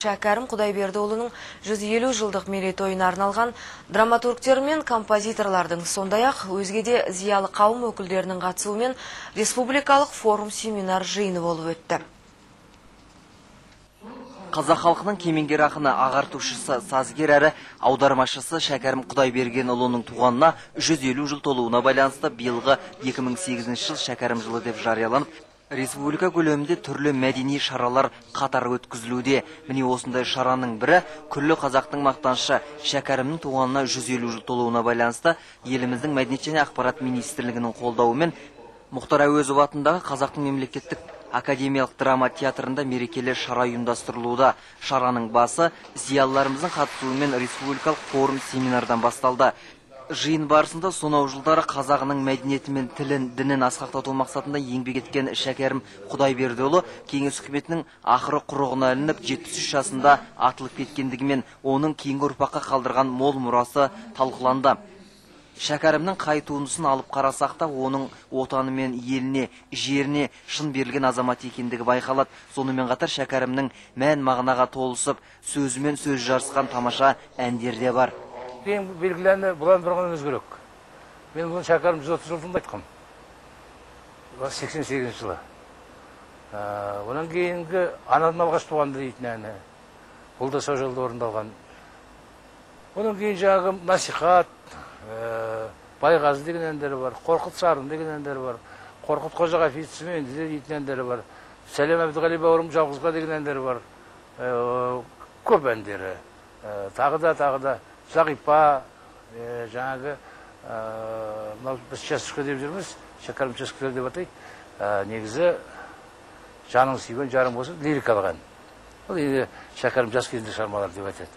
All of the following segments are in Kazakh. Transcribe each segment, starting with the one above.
Шәкәрім Құдайбердіұлының 150 жылдық мерейтойына арналған драматургтер мен композиторлардың, сондай-ақ өзге де зиялы қауым өкілдерінің қатысуымен республикалық форум семинар жиыны болып өтті. Қазақ халқының кемеңгер ақыны, ағартушысы, сазгер әрі аудармашысы Шәкәрім Құдайбергенұлының туғанына 150 жыл толуына байланысты биылғы 2008 жыл Шәкәрім жылы деп жарияланып, республика көлемінде түрлі мәдени шаралар қатар өткізілуде. Міне, осындай шараның бірі күллі қазақтың мақтанышы Шәкәрімнің туғанына 150 жыл толуына байланысты еліміздің Мәдениет және ақпарат министрлігінің қолдауымен Мұхтар Әуезов атындағы Қазақтың мемлекеттік академиялық драма театрында мерекелі шара ұйымдастырылуда. Шараның басы зиялыларымыздың қатысуымен республикалық форум семинардан басталды. Жиын барысында сонау жылдары қазағының мәдениеті мен тілін, дінін асқақтату мақсатында еңбек еткен Шәкәрім Құдайбердіұлы Кеңес үкіметінің ақыры құрығына ілініп, 73 жасында атылып кеткендігімен оның кейінгі ұрпаққа қалдырған мол мұрасы талқыланды. Шәкәрімнің қай туындысын алып қарасақ та, оның отаны мен еліне, жеріне шын берілген азамат екендігі байқалады. Сонымен қатар Шәкәрімнің мән мағынаға толысып, сөзімен сөз жарысқан тамаша әндері де бар. Ең белгілі әні «Бұлан бұрған өзгерек». Мен бұны Шәкәрім 130 жылдығында айтқам. 88 жылы. Онан кейінгі «Анам алғаш туғанда» дейтін әні. Бұл да сол жылда орындалған. Одан кейін жаңағы «Насихат», «Байғазы» деген әндері бар, «Қорқыт Сарын» деген әндері бар, «Қорқыт Қожаға дейтін әндері бар, «Сәлем, Әбдіғали бауырым, жалғызға» деген әндері бар. Көп әндері. Тағы да, тағы да «Зағипа», жаңағы мынау біз частушка деп жүрміз, Шәкәрім частушкалар деп атайды. Негізі «Жаның сүйген жарың болсын» лирикалық ән. Бұл енді Шәкәрім жас кезінде шығармалар деп айтады.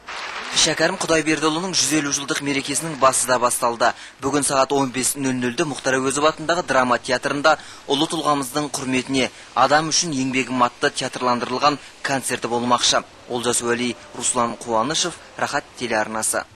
Шәкәрім Құдайбердіұлының 150 жылдық мерекесінің басы да басталды. Бүгін сағат 15:00-де Мұхтар Әуезов атындағы драма театрында ұлы тұлғамыздың құрметіне «Адам үшін еңбегім» атты театрландырылған концерті болмақшы. Олжас Уәли, Руслан Қуанышев, Рахат телеарнасы.